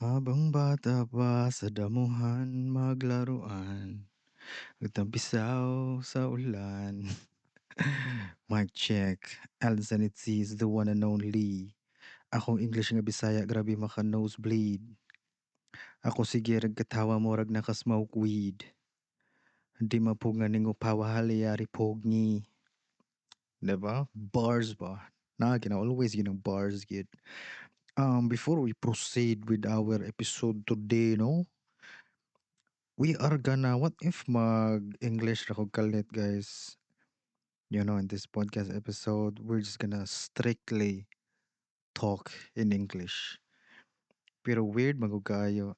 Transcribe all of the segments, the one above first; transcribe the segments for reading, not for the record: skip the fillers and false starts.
Habang bata pa sa damuhan maglaruan, nagtampisaw sa ulan. Mic check. Alison Itzy is the one and only. Akong English nga Bisaya grabe maka nosebleed. Ako sige rag katawa mo rag naka-smoke weed. Di mapug nga ningo pawahali pogni. Diba? Bars ba? Na gina always ginang bars gid. Before we proceed with our episode today, no? We are gonna, what if mag English ra kog kalit, guys? In this podcast episode, we're just gonna strictly talk in English. Pero weird man gud kaayo.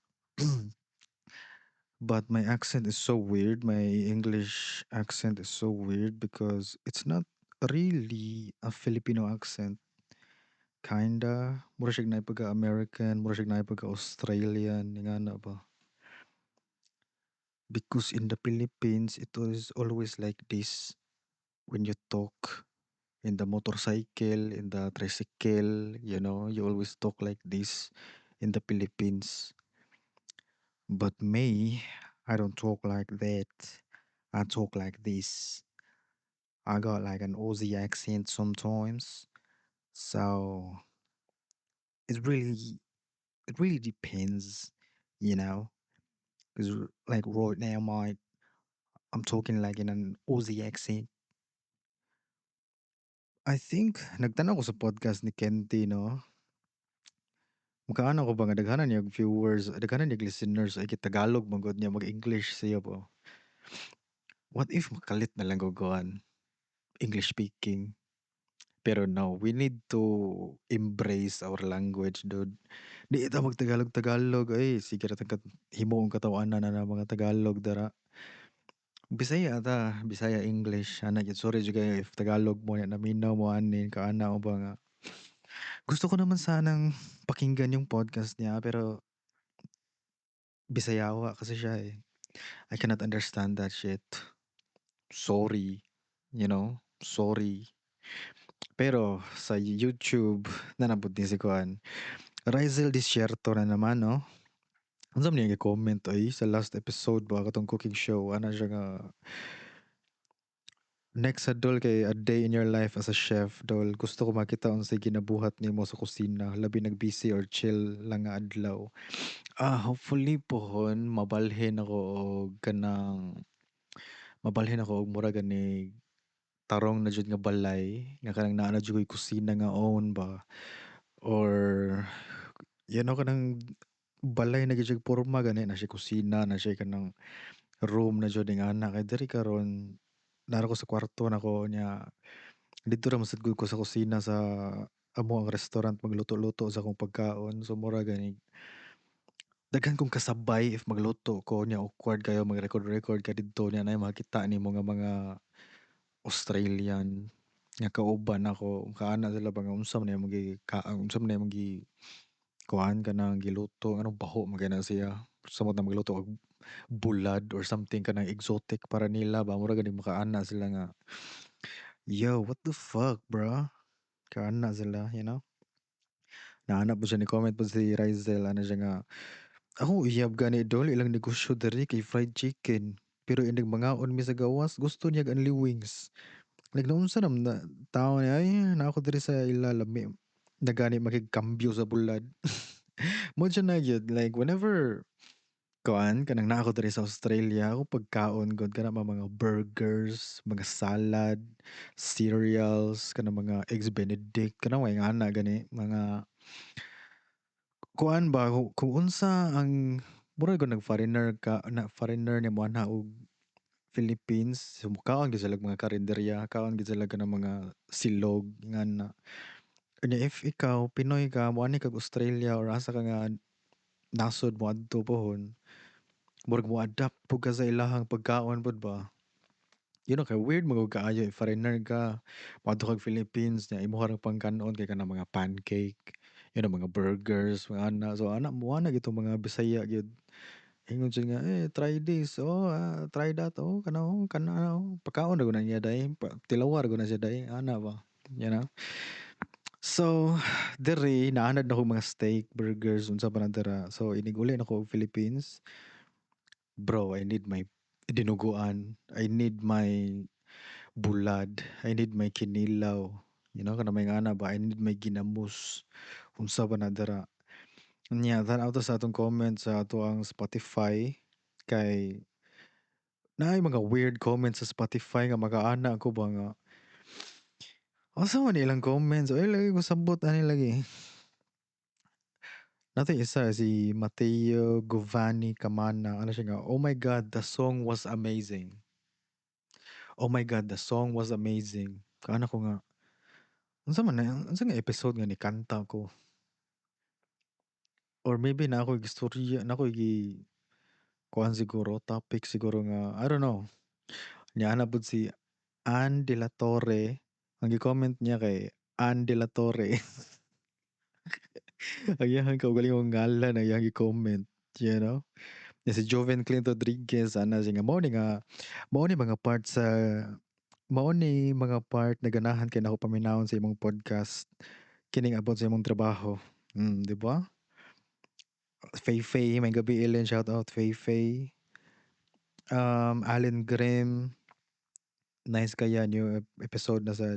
But my accent is so weird. My English accent is so weird because it's not really a Filipino accent. Kinda. Mura siya naay pagka-American, mura siya naay pagka-Australian, ingana ba? Because in the Philippines, it was always like this when you talk in the motorcycle, in the tricycle, you always talk like this in the Philippines. But me, I don't talk like that. I talk like this. I got like an Aussie accent sometimes. So it really depends. Because like right now my I'm talking like in an Aussie accent. I think nagtanaw ko sa podcast ni Kenty, no? Makaano ko ba nga daghanan niya viewers, daghanan niya listeners ay Tagalog man gud niya, mag-English siya po. What if makalit na lang og kuan, English speaking? Pero no, we need to embrace our language, dude. Di ita mag Tagalog Tagalog ay sige ra tag himuong katawanan na mga Tagalog dara. Bisaya ta, Bisaya English ana gyud. Sorry jud kayo if Tagalog mo na naminaw mo ani kaana o ba nga. Gusto ko naman sanang pakinggan yung podcast niya pero Bisayawa kasi siya eh. I cannot understand that shit. Sorry. Sorry. Pero sa YouTube na nabot din si kuan. Rizel Desierto na naman, no? Unsa man niya comment ay sa last episode ba katong cooking show ana siya nga next sa dol kay a day in your life as a chef, dol. Gusto ko makita unsay ginabuhat nimo sa kusina labi nag busy or chill lang nga adlaw. Hopefully pohon mabalhin ako og kanang mabalhin ako og mura gani tarong na jud nga balay nga kanang naa na jud ko'y kusina nga own ba or kanang balay na gyud siya porma gani na siya kusina na siya kanang room na jud ingana. Kay diri karon naa ra ko sa kwarto nako nya didto ra man sad gud ko sa kusina sa amo ang restaurant magluto-luto sa akong pagkaon. So mura gani daghan kong kasabay if magluto ko nya awkward kayo mag-record-record ka didto nya naay makita nimo nga mga Australian nga kauban nako, kaana sila ba nga unsa man imong gi unsa man imong gi kuan kanang giluto, anong baho man kay na siya. Samot na magluto og bulad or something kanang exotic para nila ba, mura gani makaana sila nga, "Yo, what the fuck, bro?" Kaana sila. Naana po siya ni comment po si Rizel, ana siya nga ako uyab gani dol, ilang negosyo diri kay fried chicken pero inig mangaon mi sa gawas gusto niya only wings. Like naunsa naman na tao niya ay naa ko diri sa ila lami na gani makigkambyo sa bulad. Mo siya na gyud, like whenever kuan kanang naa ko diri sa Australia, ako pagkaon gud kana mga burgers, mga salad, cereals, kanang mga eggs benedict, kanang mga ingana gani mga kuan ba kung unsa ang murag nag foreigner ka na foreigner ni mo ana og Philippines, so mukaon gyud sila mga karinderya, kaon gyud sila kanang mga silog ingana. Unya if ikaw Pinoy ka moani kag Australia or asa ka nga nasod moadto pohon, murag mo adapt pud ka sa ilahang pagkaon pud ba. Kay weird man gud kaayo if foreigner ka moadto kag Philippines nya imuha ra pangkan-on kay kanang mga pancake, mga burgers, mga ana. So ana mo ana gyud tong mga Bisaya gyud. Ingon siya nga, "Eh, try this, oh, try that, oh, kana oh, kana oh." Pagkaon ra gud na niya dai, tilawa ra gud na siya dai, ana ba. So, diri naanad na ko mga steak, burgers, unsa pa na dira. So, inig uli na ko og Philippines. Bro, I need my dinuguan. I need my bulad. I need my kinilaw. Kana may ngana ba? I need my ginamos. Unsa pa na dira. Nya, tan-aw ta sa atong comment sa atoang Spotify kay naay mga weird comments sa Spotify nga makaana ko ba nga asa man ilang comments? Ay, lagi ko sabot ani lagi. Nato isa si Mateo Govani Kamana. Ano siya nga, "Oh my God, the song was amazing. Oh my God, the song was amazing." Kaana ko nga, unsa man na, unsa nga episode nga ni kanta ko? Or maybe na ako gistorya, na ako gi kuan siguro, topic siguro nga, I don't know. Niya ana pud si Ann De La Torre. Ang gi-comment niya kay Ann De La Torre. Ang iyang kaugalingong ngalan ang iyang gi-comment, you know? Ya si Joven Clint Rodriguez ana siya nga mao ni mga part sa mao ni mga part na ganahan kay nako paminawon sa imong podcast kining about sa imong trabaho. Di ba? Faye Faye, may gabi Ellen, shout out Faye Faye. Allen Grimm, nice kaya new episode na sa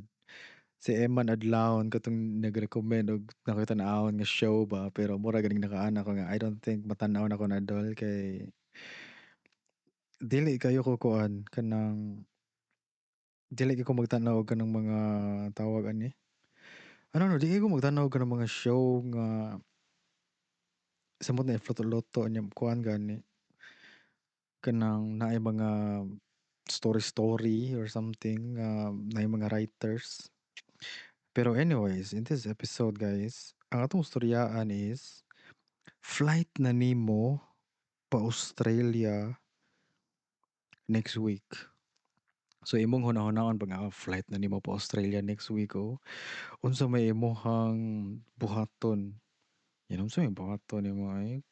si Eman Adlaon katong nag-recommend og nakita tan-awon nga show ba, pero mura ganing nakaana ko nga I don't think matan-aw nako na dol kay dili kayo ko kuan kanang dili kay ko magtan-aw og kanang mga tawag ani. Ano no, dili ko magtan-aw og kanang mga show nga samot na ifluto-luto niya kuan gani kanang naay mga story story or something nga naay mga writers. Pero anyways, in this episode, guys, ang atong istoryaan is flight na nimo pa Australia next week. So imong hunahunahon ba nga, "Oh, flight na nimo pa Australia next week, oh. Unsa may imong buhaton?" Unsa may buhaton nimo ay?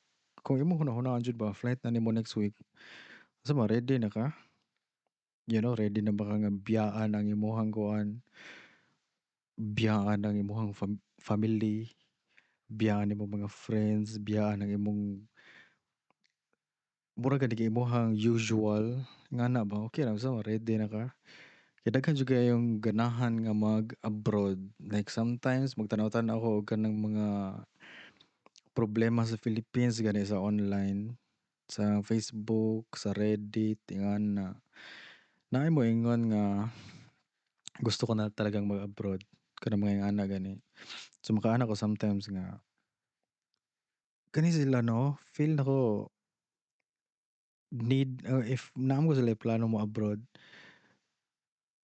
Kung imong hunahunahon jud ba, flight na nimo next week, unsa ba, ready na ka? Ready na ba ka nga biyaan ang imong kuan? Biyaan ang imong family, biyaan imong mga friends, biyaan ang imong mura gani kay imong usual nga na ba, okay ra sa ready na ka? Kay daghan jud kayong ganahan nga mag-abroad. Like sometimes magtanaw-tanaw ko og kanang mga problema sa Philippines gani sa online, sa Facebook, sa Reddit, ingana. Naay moingon nga gusto ko na talagang mag-abroad kanang mga ingana gani. So makaana ko sometimes nga kani sila, no, feel nako need if naa mo sila plano mo abroad,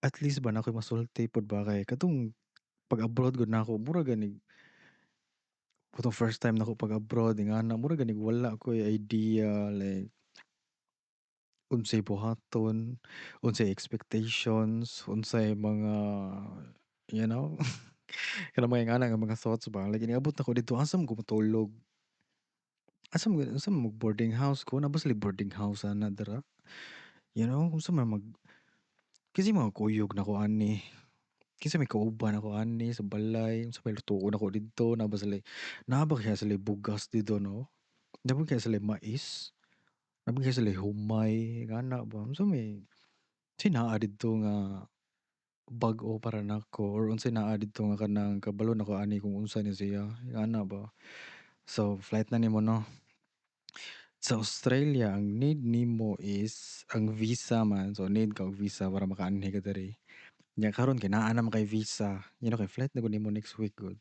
at least ba na ako'y masulti pod ba kay katong pag-abroad gud nako mura gani katong first time nako pag-abroad ingana, mura gani wala ko'y idea like unsay buhaton, unsay expectations, unsay mga kanang mga ingana nga mga thoughts ba. Like niabot nako didto, asa man ko motulog? Asa man unsa man mag boarding house ko? Naa ba sila'y boarding house ana dira? Unsa man mag kinsa mga kuyog nako ani? Kinsa may kauban nako ani sa balay? Unsa may lutuon nako didto? Naa ba kaya sila'y bugas didto, no? Naa ba kaya sila'y mais? Naa ba kaya sila'y humay? Ingana ba? Unsa may unsay naa didto nga bag-o para nako or unsay naa didto nga kanang kabalo nako ani kung unsa ni siya, ingana ba? So flight na nimo, no? Sa Australia, ang need nimo is ang visa man. So need ka og visa para makaanhi ka diri. Nya karon kay naa naman kay visa, kay flight na gud nimo next week gud.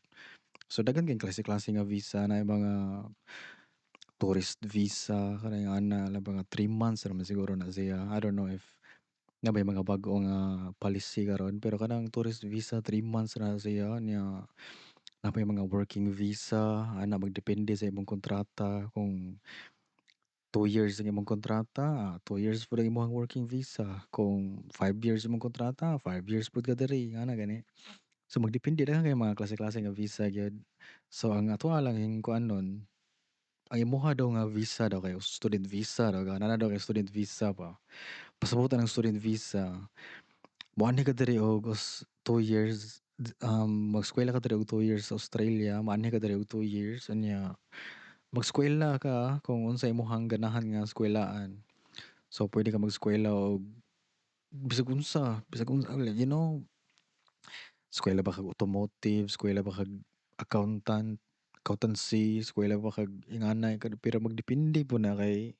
So daghan kay klase-klase nga visa, naay mga tourist visa kanang ana mga 3 months ra man siguro na siya. I don't know if naa bay mga bag-o nga policy karon, pero kanang tourist visa 3 months ra siya. Nya naa pay mga working visa ana, magdepende sa imong kontrata. Kung 2 years ang imong kontrata, 2 years pud ang imong working visa. Kung 5 years imong kontrata, 5 years pud ka diri, ana gani. So magdepende, daghan kay mga klase-klase nga visa gyud. So ang atoa lang yung kuan nun, ang imuha daw nga visa daw kay student visa daw, naa daw kay student visa ba. Pasabot ang student visa, moanhi ka diri og 2 years. Mag-eskwela ka diri og 2 years sa Australia, maanhi ka diri og 2 years, unya mag-eskwela ka kung unsa imong ganahan nga eskwelaan. So pwede ka mag-eskwela og bisag unsa, eskwela ba kag automotive, eskwela ba kag accountant, accountancy, eskwela ba kag ingana, pero magdepende pud na kay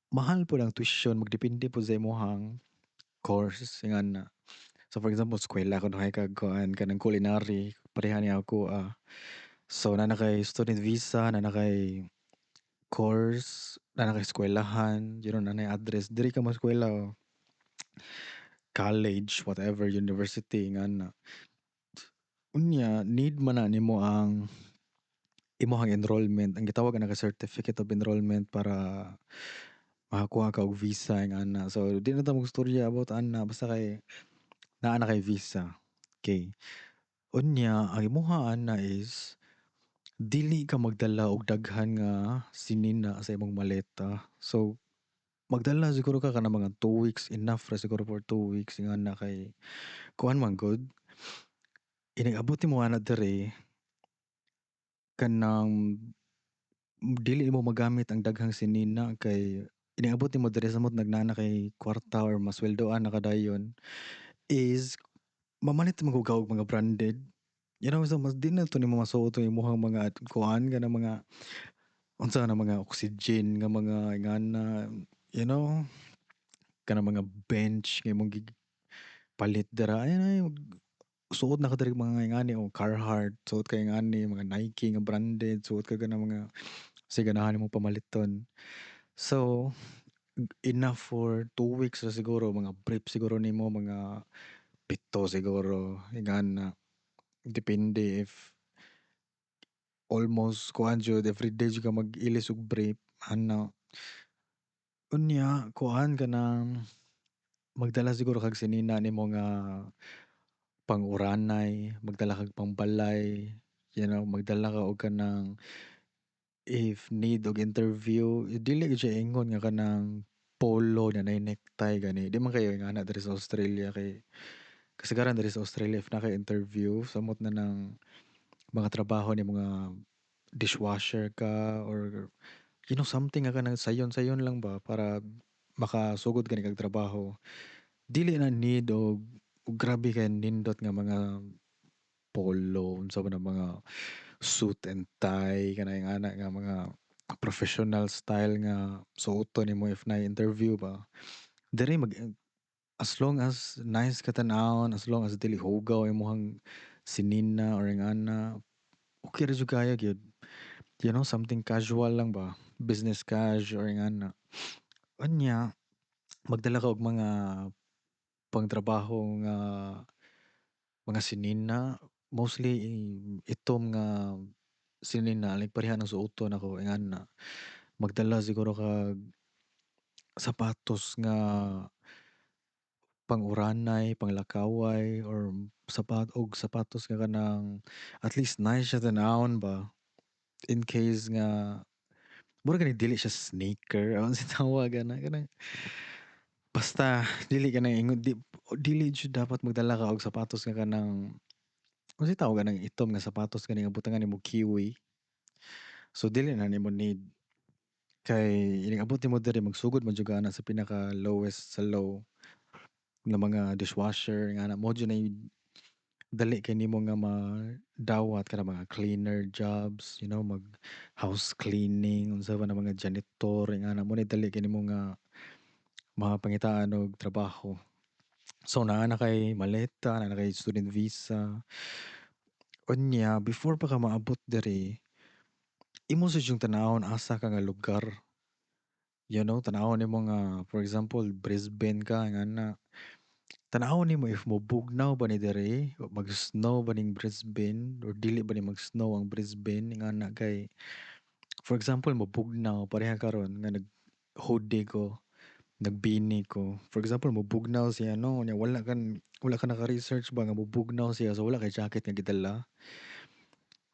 mahal pud ang tuition, magdepende pud sa imong course, ingana. So for example, eskwela kunohay kag kuan, kanang culinary, pareha ni akoa. So naa na kay student visa, naa na kay course, naa na kay eskwelahan, naa nay address, diri ka mo-eskwela college, whatever, university, ingana. Unya need man na nimo ang imong enrollment, ang gitawag ana nga certificate of enrollment para makakuha ka og visa, ingana. So di na ta magstorya about ana, basta kay naa na kay visa. Okay. Unya ang imuha ana is dili ka magdala og daghan nga sinina sa imong maleta. So magdala siguro ka kanang mga 2 weeks, enough ra siguro for 2 weeks, ingana, kay kuan man gud, inig abot nimo ana diri, kanang dili mo magamit ang daghang sinina kay inig-abot nimo diri, samot nag naa na kay kwarta or masweldoan na ka dayon, is mamalit man ka og mga branded. So mas di na to nimo masuot ang imong mga kuan, kanang mga unsa na mga Oxygen nga mga ingana, kanang mga Bench nga imong palit dira, ay suot na ka diri mga ingani o Carhartt, suot kay ingani mga Nike nga branded, suot ka kanang mga say ganahan nimo pamaliton. So enough for 2 weeks ra siguro, mga brief siguro nimo mga pito siguro, ingana. Depende if almost kuan jud, everyday jud ka mag-ilis og brief ana. Unya kuan, kanang magdala siguro kag sinina nimo nga pang-uranay, magdala kag pangbalay, magdala ka og kanang if need og interview, dili gyud siya ingon nga kanang polo na naay necktie gani, di man kayo ingana diri sa Australia, kay kasagaran diri sa Australia, if naa kay interview, samot na nang mga trabaho nimo nga dishwasher ka or something nga kanang sayon-sayon lang ba para makasugod gani kag trabaho. Dili na need og grabe kay nindot nga mga polo, unsa ba na mga suit and tie, kanang ingana nga mga professional style nga suoton nimo if naay interview ba. Diri mag as long as nice ka tan-awon, as long as dili hugaw imong sinina or ingana, okay ra jud kaayo gyud. Something casual lang ba, business cash or ingana. Unya magdala ka og mga pangtrabaho nga mga sinina, mostly itom nga sinina, like pareha ng suoton nako, ingana. Magdala siguro kag sapatos nga pang-uranay, panglakaway, or sapat og sapatos nga kanang at least nice siya tan-awon ba, in case nga mura gani dili siya sneaker, unsa tawag ana, kanang basta dili kanang ingon di, dili jud dapat magdala ka og sapatos nga kanang unsay tawag anang itom nga sapatos gani nga butangan nimo kiwi. So dili na nimo need kay inig abot nimo diri, magsugod man jud ka ana sa pinaka lowest sa low nga mga dishwasher nga mao jud nay dali kay nimo nga madawat, kanang mga cleaner jobs, mag house cleaning, unsa ba na mga janitor, ingana, mao ni dali kay nimo nga mapangitaan og trabaho. So naa na kay maleta, naa na kay student visa. Unya before pa ka moabot diri, imo sad siyang tan-awon asa ka nga lugar. Tan-awon nimo nga for example Brisbane ka, ingana. Tan-awon nimo if mobugnaw ba ni diri, mag-snow ba ning Brisbane or dili ba ni mag-snow ang Brisbane, ingana. Kay for example mobugnaw, pareha karon nga nag hoodie ko, nag-beanie ko. For example mobugnaw siya, no, nya wala ka naka-research ba nga mobugnaw siya, so wala kay jacket nga gidala.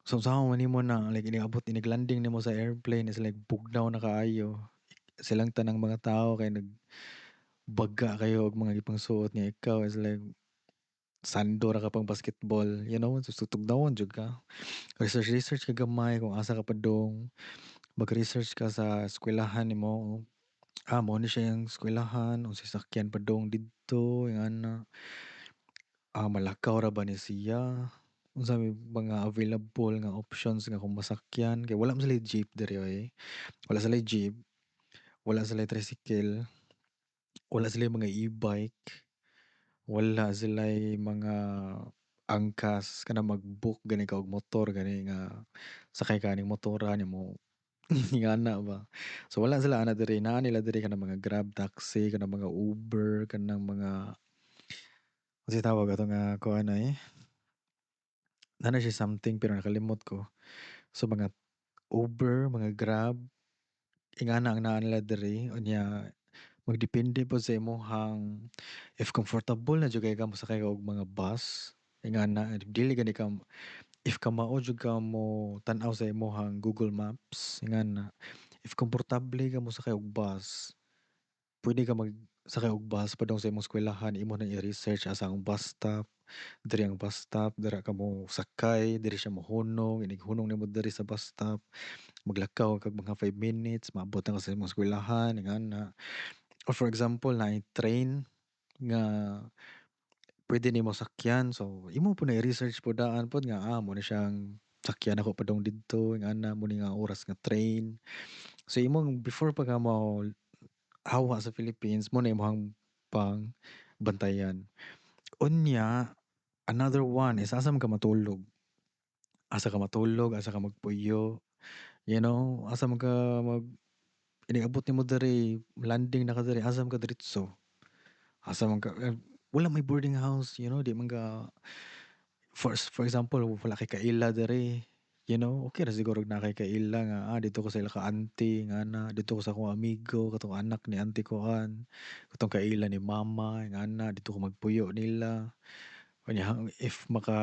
So unsaon man nimo na, like inig-abot, inig landing nimo sa airplane is like bugnaw na kaayo. Silang tanang mga tawo kay nag baga kayo og mga gipangsuot, nga ikaw is like Sando ra ka pang basketball, so tugnawan jud ka. Research research ka gamay kung asa ka padung, mag-research ka sa eskwelahan nimo. Ah, mao ni siya iyang eskwelahan, unsay sakyan padung didto, ingana. Ah, malakaw ra ba ni siya? Unsa may mga available nga options nga akong masakyan kay wala man sila'y jeep diri oy. Wala sila'y jeep, wala sila'y tricycle, wala sila'y mga e-bike, wala sila'y mga angkas kanang mag-book gani ka og motor gani nga sakay ka aning motora nimo ingana ba. So wala sila ana diri, naa nila diri kanang mga Grab taxi, kanang mga Uber, kanang mga unsay tawag ato nga kuan ay? Naa na siya something pero nakalimot ko. So mga Uber, mga Grab, ingana ang naa nila diri unya magdepende pod sa imong, if comfortable na jud kay ka mosakay og mga bus, ingana, dili gani ka, if kamao jud ka mo tan-aw sa imong Google Maps, ingana, if komportable ka mosakay og bus, pwede ka magsakay og bus padung sa imong eskwelahan. Imo nang i-research asa ang bus stop, diri ang bus stop, dira ka mosakay, diri siya mohunong, inig hunong nimo diri sa bus stop, maglakaw kag mga 5 minutes maabot na ka sa imong eskwelahan, ingana. Or for example, naay train nga pwede nimo sakyan, so imo pud na i-research pud daan pod nga ah, mao ni siyang sakyan nako padung didto, ingana, mao ni nga oras nga train. So imong before pa ka mo hawa sa Philippines, mao na imong pang bantayan. Unya, another one is asa man ka matulog? Asa ka matulog, asa ka magpuyo, asa man ka mag inig abot nimo diri, landing na ka diri, asa man ka diretso? Asa man ka, wala may boarding house, di man ka, for example, wala kay kaila diri, okay ra siguro naa kay kaila nga ah, didto ko sa ila ka auntie, ingana, didto ko sa akong amigo katong anak ni auntie kuan, katong kaila ni mama, ingana, didto ko magpuyo nila. Unya if maka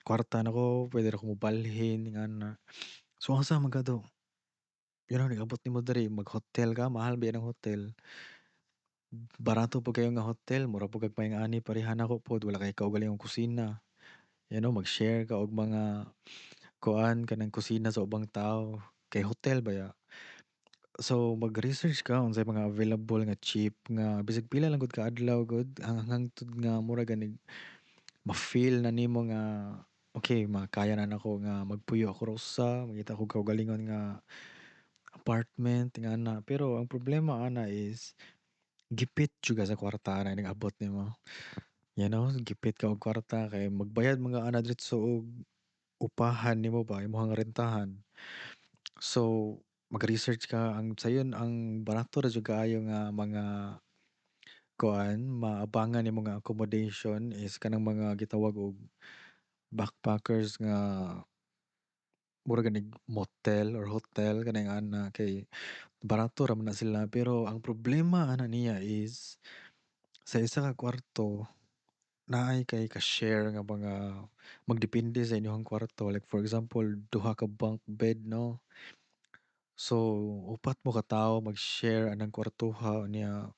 kwarta na ko, pwede ra ko mobalhin, ingana. So asa man ka to? Nig-abot nimo diri, mag-hotel ka, mahal biya ng hotel. Barato pud kaayo nga hotel, mura pud kag maing-ani pareha nako pod, wala kay kaugalingong kusina. Mag-share ka og mga kuan kanang kusina sa ubang tawo kay hotel baya. So mag-research ka unsay mga available nga cheap nga bisag pila lang gud ka adlaw gud ang hangtod nga mura ganig ma-feel na nimo nga okay, makaya na nako nga magpuyo ako ra usa, mangita kog kaugalingon nga apartment, ingana. Pero ang problema ana is gipit jud ka sa kwarta ana inig abot nimo. Gipit ka og kwarta kay magbayad man ka ana diretso og upahan nimo ba, imong rentahan. So mag-research ka, ang sayon ang barato ra jud kaayo nga mga kuan maabangan nimo nga accommodation is kanang mga gitawag og backpackers nga mura ganig motel or hotel, kanang ana, kay barato ra man na sila. Pero ang problema ana niya is sa isa ka kwarto naay kay ka-share nga mga, magdepende sa inyong kwarto, like for example duha ka bunk bed, no, so upat mo ka tawo mag-share anang kwartoha. Unya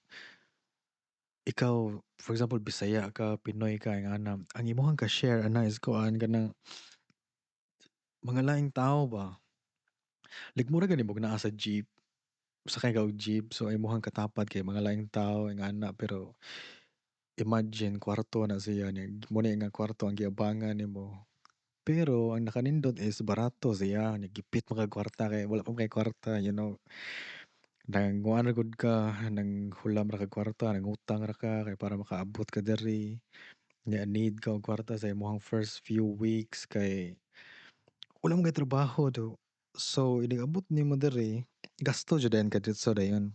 ikaw, for example, Bisaya ka, Pinoy ka, ingana, ang imong ka-share ana is kuan kanang mga laing tawo ba, like mura gani mo naa sa jeep, sakay ka og jeep, so imong katapad kay mga laing tawo, ingana. Pero imagine kwarto na siya nya mo ni nga kwarto ang giabangan nimo, pero ang nakanindot is barato siya. Gipit man kag kwarta kay wala pa kay kwarta. Nanguha ra gud ka, nanghulam ra kag kwarta, nangutang ra ka kay para makaabot ka diri. Nya need ka og kwarta sa imong first few weeks kay wala man kay trabaho do. So inig abot nimo diri, gasto jud dayon ka diretso dayon.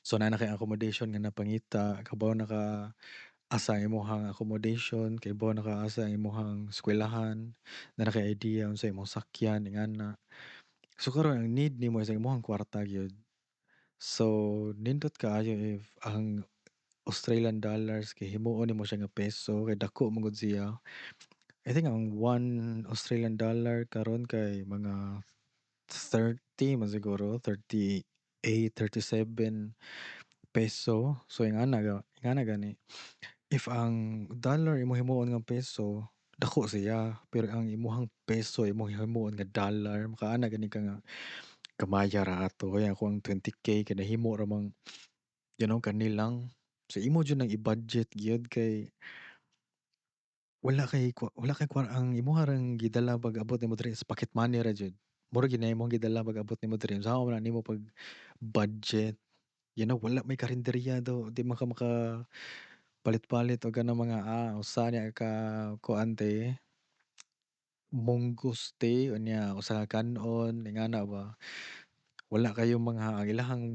So naa na kay accommodation nga napangita, kabaw na ka asa imong accommodation, kahibaw na ka asa imong eskwelahan, naa na kay idea unsa imong sakyan, ingana. So karon ang need nimo is ang imong kwarta gyud. So nindot kaayo if ang Australian dollars kay himuon nimo siya nga peso kay dako man gud siya. I think ang 1 Australian dollar karon kay mga 30 man siguro, 38, 37 peso. So ingana gani. If ang dollar imong himuon nga peso, dako siya, pero ang imuhang peso imong himuon nga dollar, makaana gani ka nga gamaya ra ato kay akoang 20K kay nahimo ra mang kani lang. So imo jud nang i-budget gyud kay wala kay ang imuha rang gidala pag-abot nimo diri is pocket money ra jud. Mura gyud na imong gidala pag-abot nimo diri, unsaon man na nimo pag budget? Wala may karinderya do, di man ka maka palit-palit og kanang mga usa diha ka kuan te, munggos te, unya usa ka kan-on ingana ba. Wala kayo mga ang ilahang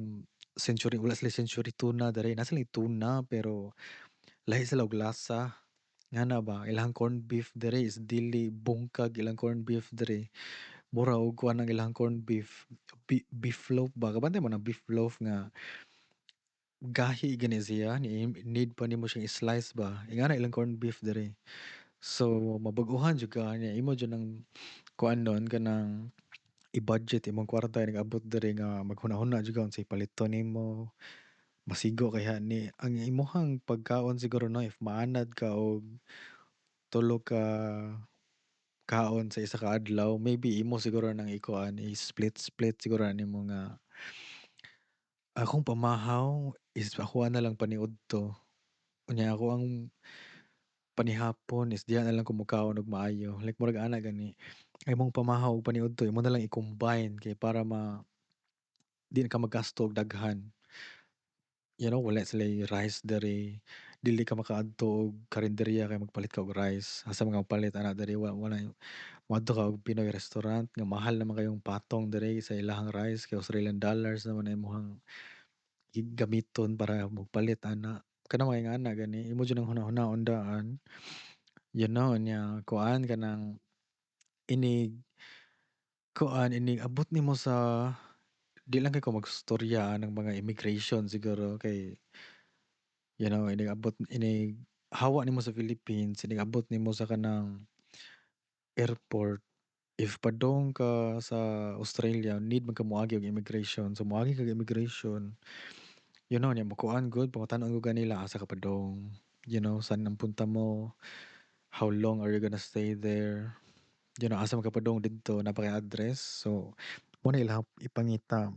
century, wala sila century tuna diri, naa sila'y tuna pero lahi sila og lasa ingana ba. Ilang corned beef diri is dili bungkag ilang corned beef diri. Mura og kuan ang ilang corned beef, beef loaf ba, kabantay mo nang beef loaf nga gahi gani siya, ni need pa nimo siyang i-slice ba, ingana ilang corned beef diri. So mabag-ohan jud ka niya, imo jud nang kuan nun kanang i-budget imong kwarta inig-abot diri nga maghuna-huna jud ka unsay paliton nimo, masigo kaya ni ang imuhang pagkaon siguro no, if maanad ka og tulo ka kaon sa isa ka adlaw, maybe imo siguro nang ikuan, i-split split siguro na nimo nga akong pamahaw is ako na lang paniudto. Unya ako ang panihapon is diha na lang ko mokaon og maayo, like murag ana gani. Ang imong pamahaw ug paniudto imo na lang i-combine kay para ma di na ka maggasto og daghan. Wala sila'y rice diri, dili ka makaadto og karinderya kay magpalit ka og rice. Asa man ka mopalit ana diri, wa wala moadto ka og Pinoy restaurant nga mahal naman kaayong patong diri sa ilahang rice kay Australian dollars naman na imong gamiton para mopalit ana. Kanang mga ingana gani imo jud nang huna-hunaon daan. Nya kuan kanang inig kuan inig abot nimo sa, di lang kay ko magstorya anang mga immigration siguro kay inig abot, inig hawa nimo sa Philippines, inig abot nimo sa kanang airport, if padung ka sa Australia need man ka moagi og immigration. So moagi kag immigration, nya mokuan gud, pangutan-on gud ka nila asa ka padung, saan ang punta mo, how long are you gonna stay there, asa man ka padung didto, naa ba kay address. So mao na ilang ipangita.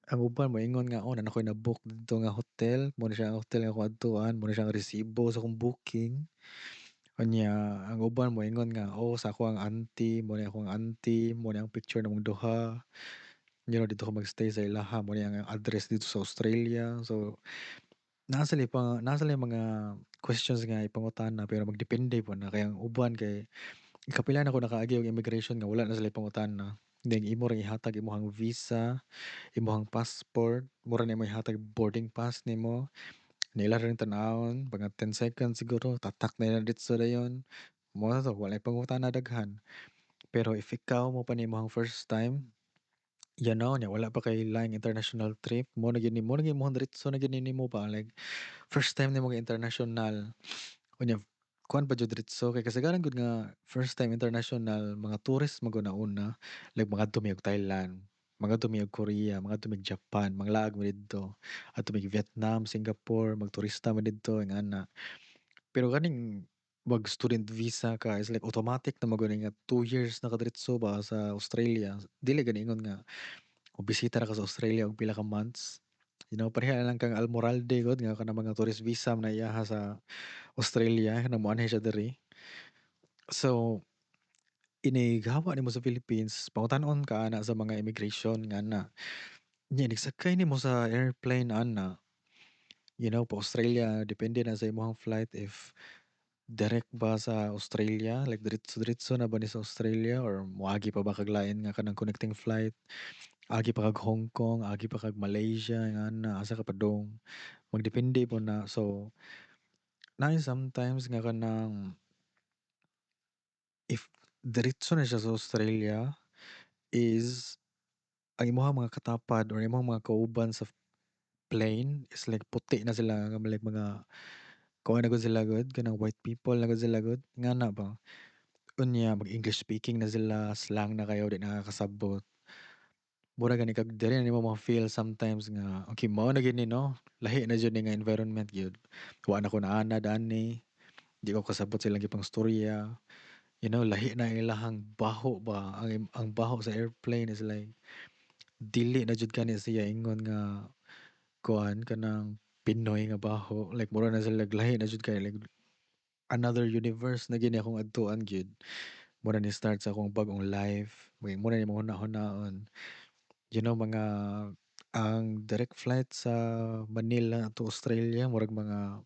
Ang uban moingon nga, "Oh, naa na koy na-book didto nga hotel, mao na siya ang hotel nga akong adtuan, mao na siya ang resibo sa akong booking." Unya ang uban moingon nga, "Oh, sa akoang auntie, mao ni akong auntie, mao ni ang picture namong duha. Didto ko mag-stay sa ilaha, mao ni ang address didto sa Australia." So naa sila'y mga questions nga ipangutana pero magdepende pod na kay ang uban kay kapila na ko nakaagi og immigration nga wala na sila'y pangutana. Then imo ra ihatag imong visa, imong passport, mura na imong ihatag boarding pass nimo. Ila ra ning tan-awon mga 10 seconds siguro, tatak na nila diretso dayon. Mao na to, walay pangutana daghan. Pero if ikaw mao pa ni imong first time, nya wala pa kay laing international trip, mao na gyud imong diretso na gyud ni nimo ba, like first time nimo international. Unya kuan pa jud diretso kay kasagaran gud nga first time international mga tourist man gud na una, like mangadto mi og Thailand, mangadto mi og Korea, mangadto mig Japan, manglaag mi didto, adto mig Vietnam, Singapore, magturista mi didto ingana. Pero kaning mag student visa ka is like automatic na man gud ni nga 2 years na ka diretso ba sa Australia. Dili gani ingon nga mobisita ra ka sa Australia og pila ka months. Pareha na lang kang Almoralde gud nga kanang mga tourist visa man na iyaha sa Australia kanang moanhi siya diri. So inig hawa nimo sa Philippines, pangutan-on ka ana sa mga immigration nga ana. Nya inig sakay nimo sa airplane ana, pa Australia, depende na sa imong flight if direct ba sa Australia, like diretso-diretso na ba ni sa Australia or moagi pa ba kag lain nga kanang connecting flight, agi pa kag Hong Kong, agi pa kag Malaysia ingana, asa ka padung. Magdepende pod na. So naay sometimes nga kanang if diretso na siya sa Australia is ang imong mga katapad or imong mga kauban sa plane is like puti na sila nga like mga kuan na gud sila gud, kanang white people na gud sila gud, ingana ba. Unya mag English speaking na sila, slang na kayo, di na ka kasabot. Mura gani kag diri na nimo ma-feel sometimes nga okay, mao na gyud ni, no, lahi na jud ni nga environment gyud. Wa na ko naanad ani, di ko kasabot sa ilang gipangstorya. Lahi na ilahang baho ba. Ang baho sa airplane is like dili na jud kani siya ingon nga kuan, kanang Pinoy nga baho. Like mura na sila, lahi na jud kay like another universe na gyud ni akong adtuan gyud. Mao na ni start sa akong bag-ong life. Mao na imong huna-hunaon. Mga ang direct flight sa Manila to Australia murag mga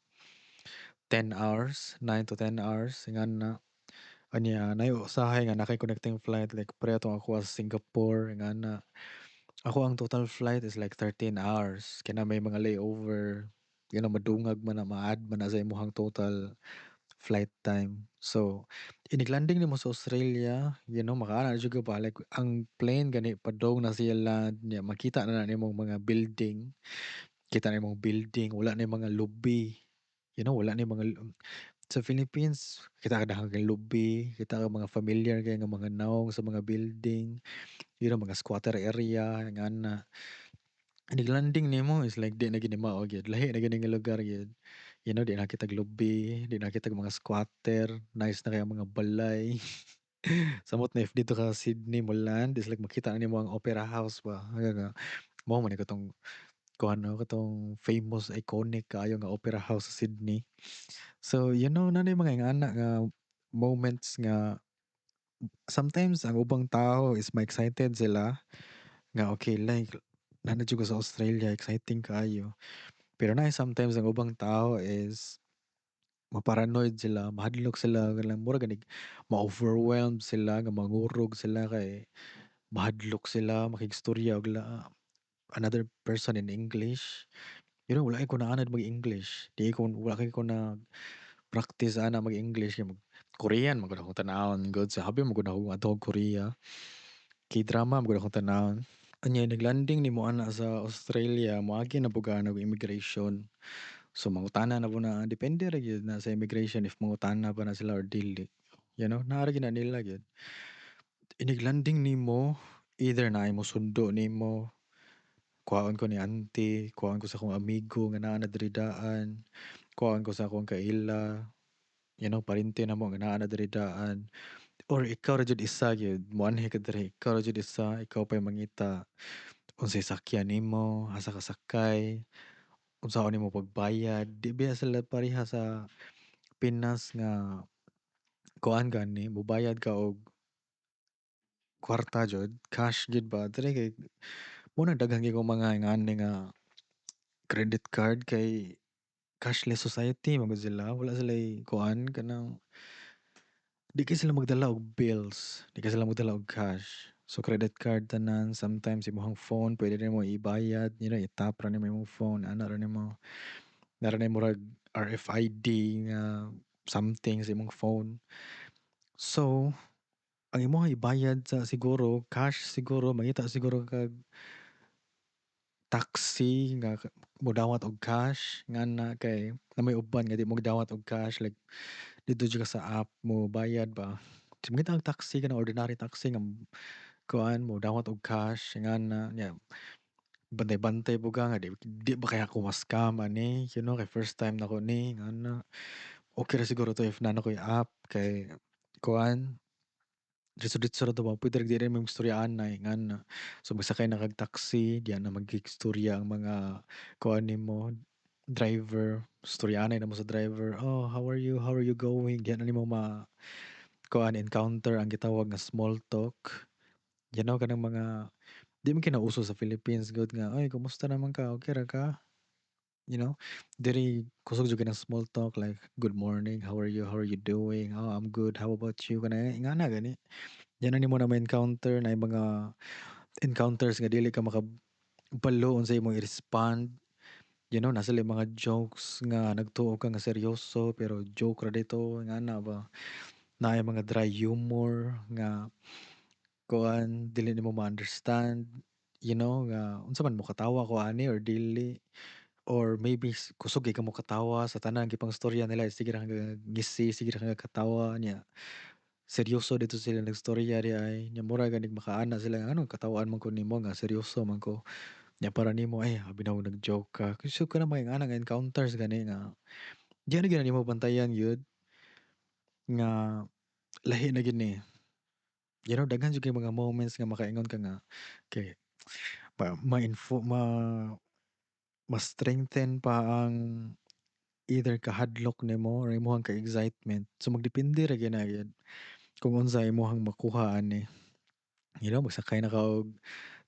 10 hours, 9 to 10 hours ingana. Anya naay usahay nga naa kay connecting flight, like pareho tong ako sa Singapore ingana. Ako ang total flight is like 13 hours. Kay naa may mga layover, madungag man na, ma-add man na sa imong total flight time. So, inig-landing nimo sa Australia, makaana jud ka ba, like ang plane gani padung na siya land niya, makita na nimong mga building. Kita na imong building, wala na mga lubi. Wala na mga sa Philippines, kita ka daghan kay lubi, kita ka mga familiar kay nga mga nawong sa mga building, mga squatter area, ingana. Inig-landing nimo is like di na gyud ni mao gyud, lahi na gyud ni nga lugar gyud. Di na kitag lubi, di na kitag mga squatter, nice na kay ang mga balay. Samot na if didto ka sa Sydney mo land is like makita na nimo ang Opera House ba. Nga mao man ni katong kuan, no, katong famous, iconic kaayo nga Opera House sa Sydney. So, naa nay mga ingana nga moments nga sometimes ang ubang tao is ma-excited sila nga okay, like naa na jud ko sa Australia, exciting kaayo. Pero naay sometimes ang ubang tao is maparanoid sila, mahadlok sila, kanang mura ganig ma-overwhelmed sila nga mangurog sila kay mahadlok sila makigstorya og another person in English. Wala ko naanad mag-English. Di ko, wala kay ko na practice ana mag-English. Korean man gud akong tan-awon gud, sa habi man gud ako adto og Korea. K-drama man gud akong tan-awon. Anya naglanding nimo ana sa Australia, moagi na pud ka og immigration. So mangutana na pud na, depende ra gyud na sa immigration if mangutana ba na sila or dili. Naa ra gyud na nila gyud. Inig-landing nimo, either naay mosundo nimo, kuhaon ko ni auntie, kuhaon ko sa akong amigo nga naa na diri daan, kuhaon ko sa akong kaila, parente namo nga naa na diri daan, or ikaw ra jud isa gyud, moanhi ka diri, ikaw ra jud isa, ikaw pa'y mangita unsay sakyan nimo, asa ka sakay, unsaon nimo pagbayad. Di biya sila pareha sa Pinas nga kuan gani, mobayad ka og kwarta jud, cash jud ba. Diri kay mao na daghan kay kog mga ingani nga credit card kay cashless society man gud sila, wala sila'y kuan, kanang di kay sila magdala og bills, di kay sila magdala og cash. So credit card tanan, sometimes imong phone pwede nimo ibayad, i-tap ra nimo imong phone, ana ra nimo. Naa ra nay murag RFID nga something sa imong phone. So, ang imong ibayad sa siguro, cash siguro, mangita siguro kag taxi nga modawat og cash ngana kay naa may uban nga di modawat og cash, like didto jud ka sa app mo bayad ba. So mangita kag taxi, kanang ordinary taxi nga kuan modawat og cash ngana nya bantay-bantay pud ka nga di ba kaya ako ma-scam ani, kay first time nako ni ngana. Okay ra siguro to if naa na koy app kay kuan, diretso-diretso ra to ba, pwede ra diri mo istorya anay ngana. So mosakay na kag taxi, diha na magistorya ang mga kuan nimo, driver, istoryanay namo sa driver, "Oh, how are you? How are you going?" Diha na nimo ma kuan, encounter ang gitawag nga small talk. Kanang mga di man kay nauso sa Philippines gud nga, "Oy, kumusta naman ka, okay ra ka?" Diri kusog jud kay ng small talk, like, "Good morning, how are you? How are you doing?" "Oh, I'm good, how about you?" Kana ingana gani. Diha na nimo na ma-encounter naay mga encounters nga dili ka makabalo unsay imong i-respond. Naa sila'y mga jokes nga nagtuo ka nga seryoso pero joke ra dito ingana ba. Naay mga dry humor nga kuan, dili nimo ma-understand, nga unsa man, mokatawa ko ani or dili, or maybe kusog kay ka mokatawa sa tanan gipangstorya nila, sige ra ka ngisi, sige ra ka katawa niya. Seryoso dito sila nagstorya diay nya mura ganig makaana sila nga nganong katawhan man ko nimo nga seryoso man ko. Nya para nimo ay abi nako nag-joke ka. So kanang mga ingana nga encounters gani nga di na gyud nimo bantayan gyud nga lahi na gyud ni. Daghan jud kay mga moments nga makaingon ka nga kay ma-info ma ma-strengthen pa ang either kahadlok nimo or imong ka-excitement. So magdepende ra gyud na gyud kung unsa imong makuha ani. Magsakay na ka og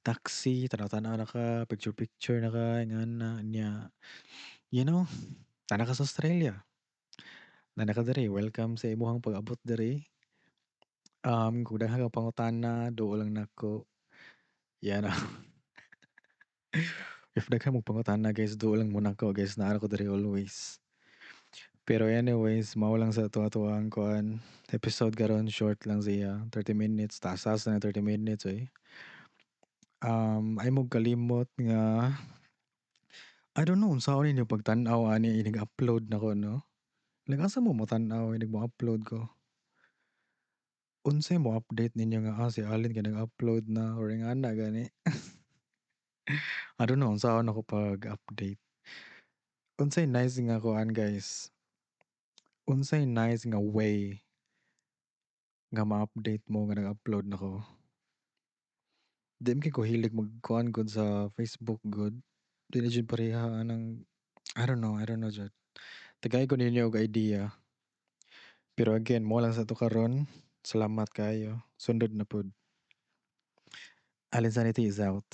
taxi, tanaw-tanaw na ka, picture picture na ka, ingana nya naa na ka sa Australia. Naa na ka diri, welcome sa imong pag-abot diri. Kung daghan kag pangutana, duol lang nako. If daghan mog pangutana guys, duol lang mo nako guys, naa ra ko diri always. Pero anyways, mao lang sa ato atoang kuan episode karon, short lang siya, 30 minutes, taas-taas na 30 minutes eh. Ay mo kalimot nga I don't know unsaon ninyo pagtan-aw ani inig upload nako, no? Like asa mo motan-aw inig mo upload ko? Unsay mo update ninyo nga si Allen kay nag-upload na or ingana gani? I don't know unsaon ako pag-update. Unsay nice nga kuan, guys? Unsay nice nga way nga ma-update mo nga nag-upload na ko? Di man kay ko hilig mag-kuan gud sa Facebook gud. Dili jud pareha anang I don't know jud. Tagay ko ninyo og idea. Pero again, mao lang sa to karon. Salamat kaayo. Sundod na pud. Allen Sanity is out.